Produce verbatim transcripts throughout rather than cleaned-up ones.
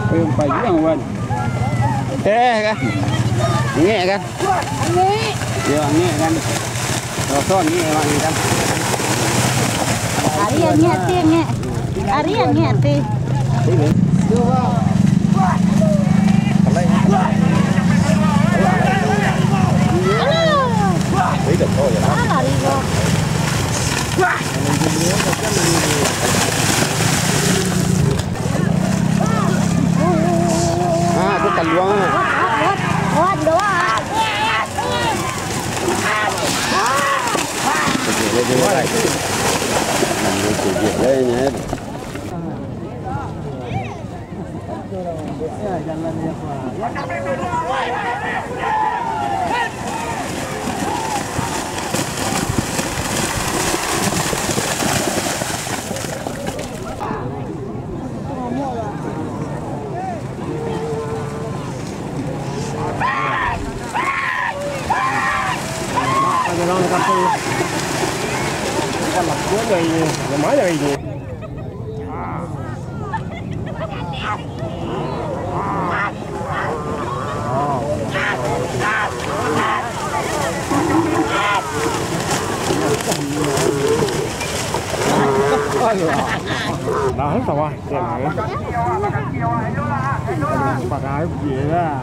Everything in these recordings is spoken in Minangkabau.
Payung-payung, Wan. Eh, kan? Angek, kan? Angek. Yo, angek, kan? Rosot ni, emang ni, kan? Ari angek ati, angek. Ari angek ati. Alah. Ah, lari ko. Ah, tu kaluang ah. Kuat, kuat, kuat, kuat, doa. Ada orang kampung. Bukan lah, dia ada ini. Lumayan ini. Nah, sawah. Pakai dia lah.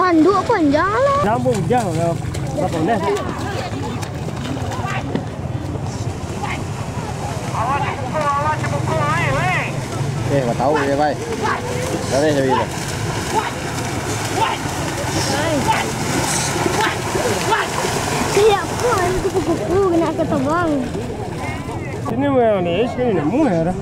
Tanduk panjang lah. Nyambung jang lah. Berapa menit? Eh, batau je, bai. Tarik je, bai. Siap pun, kupu-kupu kena ketebang. Sini mah ni, sini nak murah dah.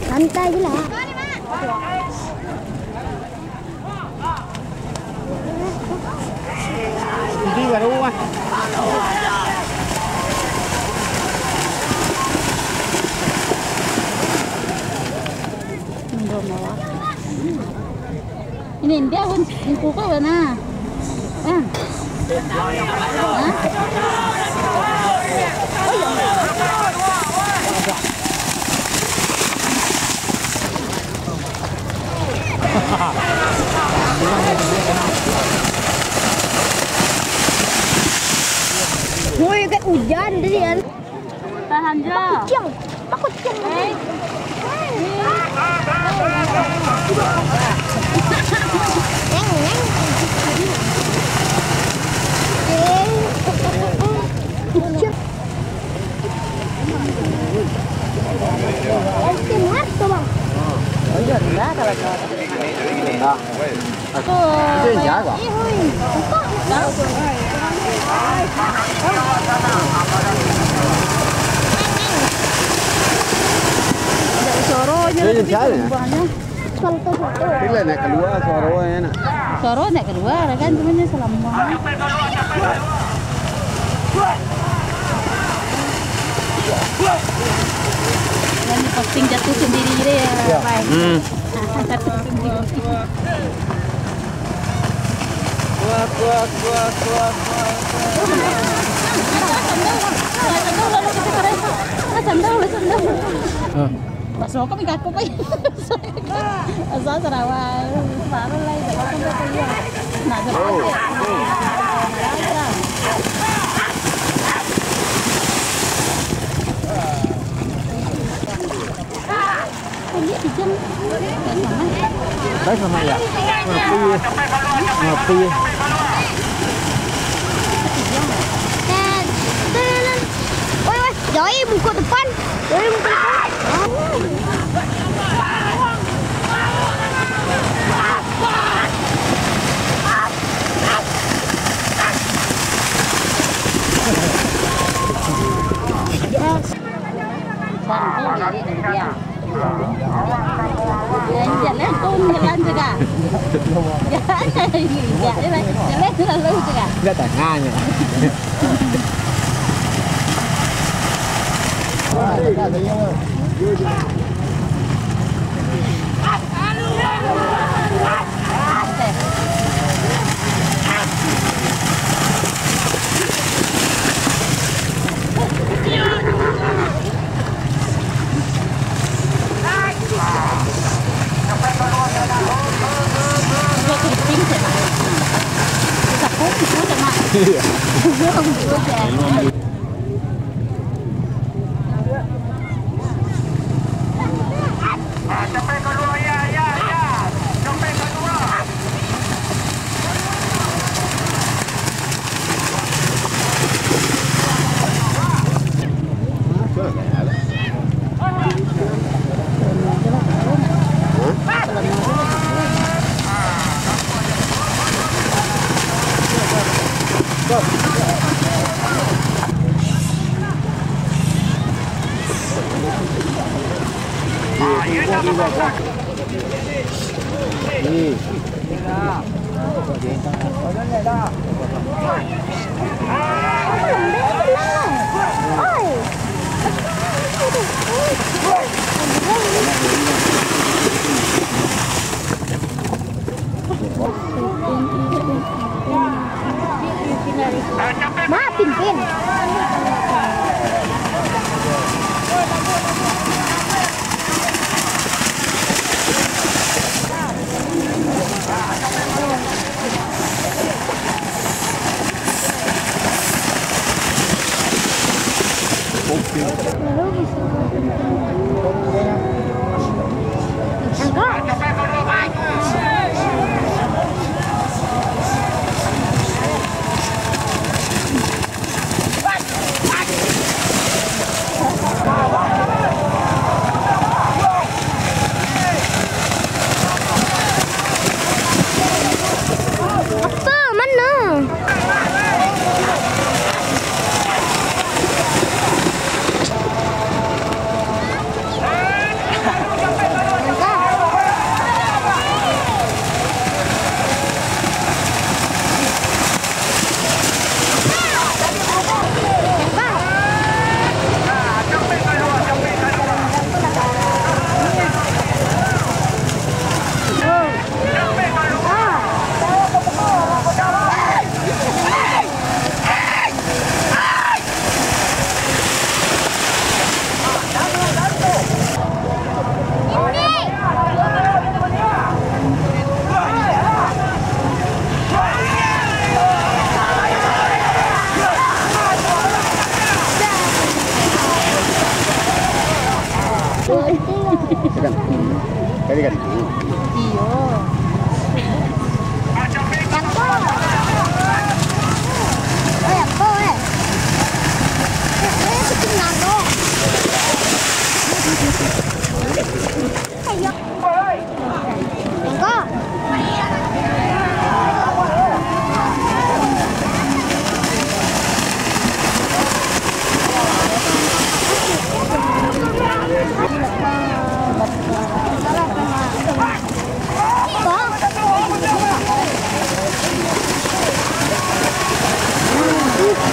Santai je lah. Jadi baru ah. Ini dia pun buku kau mana? Bang. Hah? Woi, kan hujan tadi kan. Tahan jo. Kucing. Takut kucing. Eh. Neng, neng. Suaronyo lah, tapi salambangnyo. Bila nak kalua suaro, nak. Suaro nak kalua lah kan, cumanya salambangnyo. Yang posting jatuh sendiri deh, ya, Pai. Hmm. Jatuh sendiri. Kuah, kuah, kuah, kuah, kuah. Sandal, sandal. Sandal, sandal. Ah. Masuk kami kaku, Pai. Asal Sarawak, baru lah, nak sampai kuliah. Nak sampai. Kuliah kijang. Baik sama ya. Ngapu ya. Ngapu ya. Woi, woi, jauh muka depan. Jauh muka depan. Jalan, jalan, jalan, jalan, jalan. Jalan, jalan, jalan. Enggak tanya. Iya. Maafin, Pin. Apa? Mana?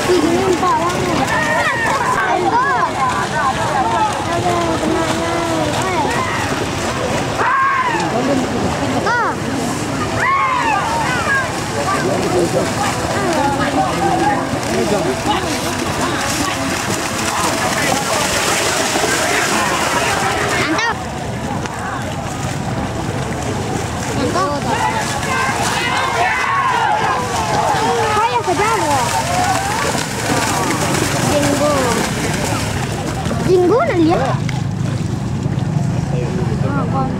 Hai, apa jalan? Jinggo. Jinggo nak lihat? Ah, kon.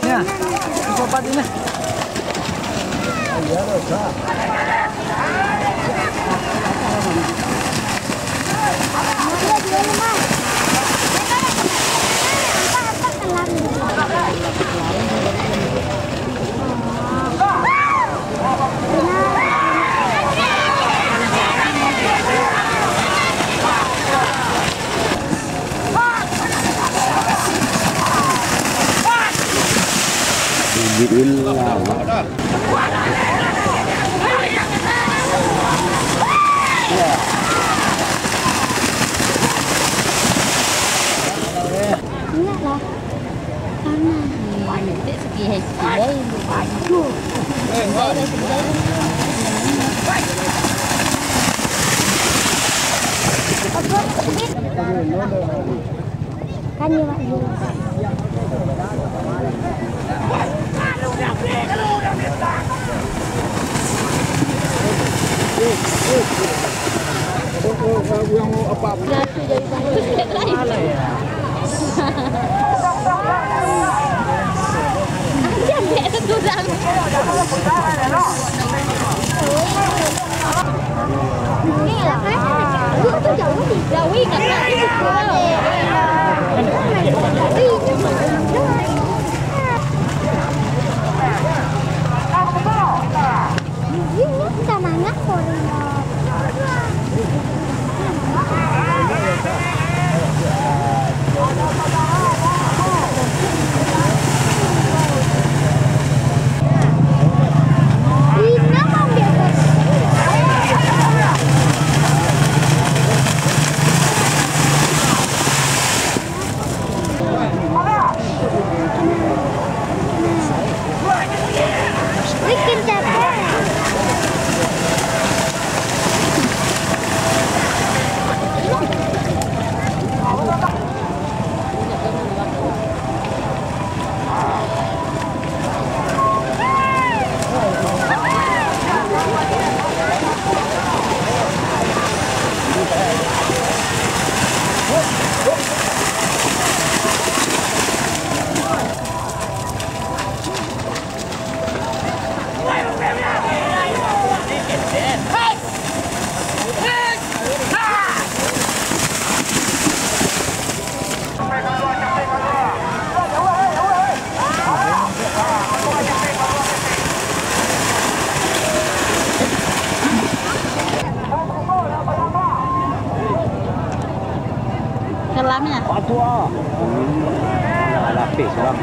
Nah, iko padi nah. Ingatlah. Panas. Cek segi hai segi lai. Segi lai, segi lai. Kan ni, Mak Ju. Kelamnya. Patua. Lapis lah.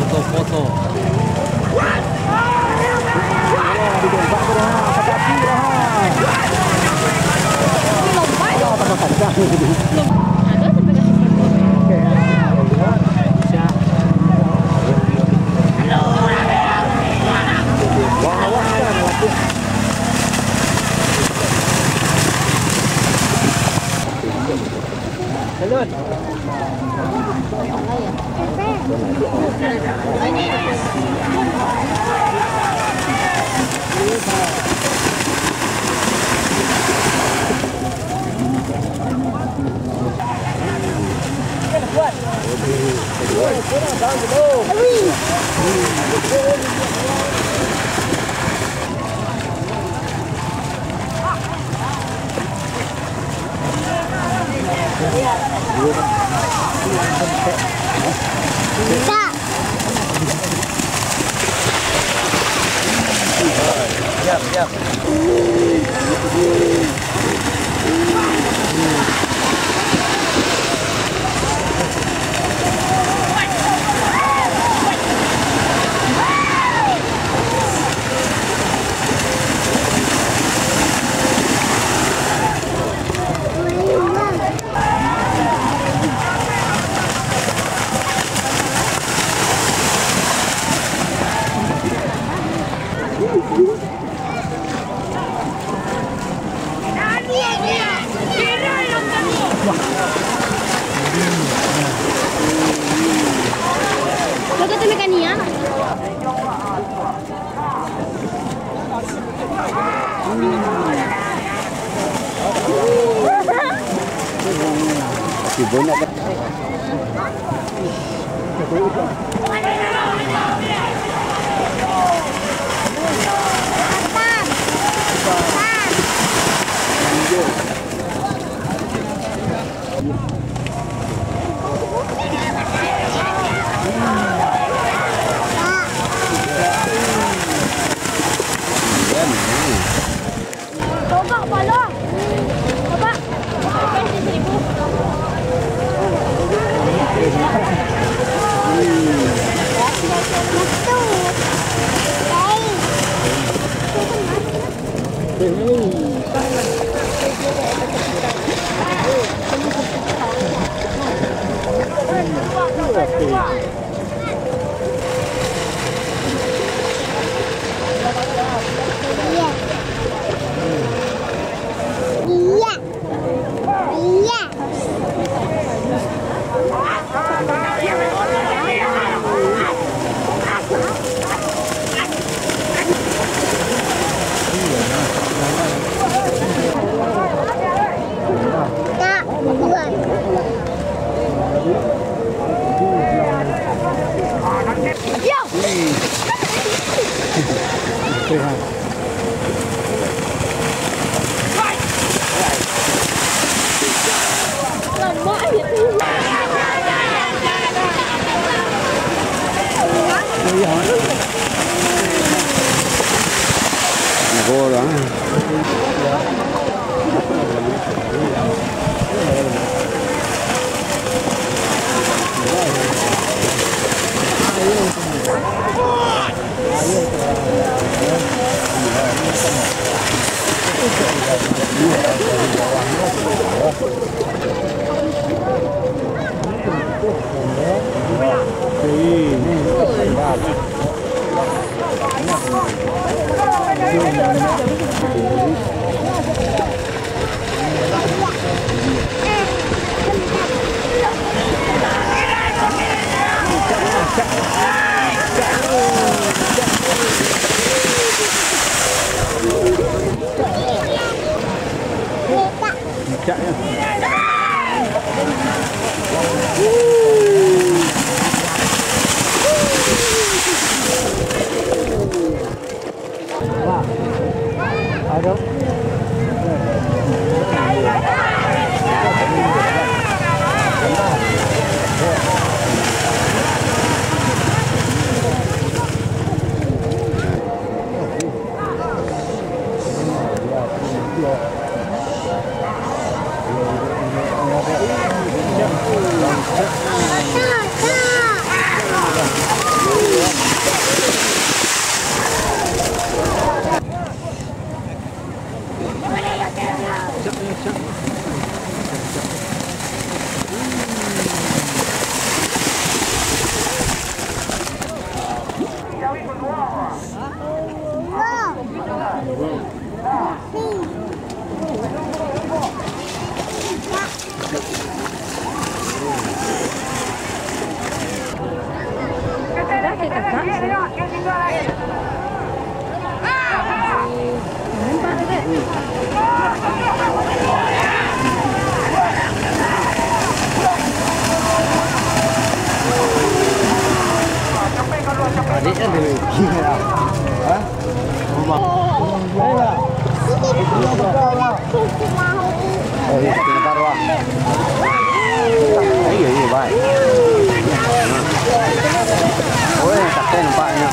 Foto-foto. Tobak pala. Tobak. Tobak seribu. Adik kan dulu. Hah? Rumah. Oh, iya, tapi bentar, Wak. Iya, iya, baik. Oh, yang capek nampaknya.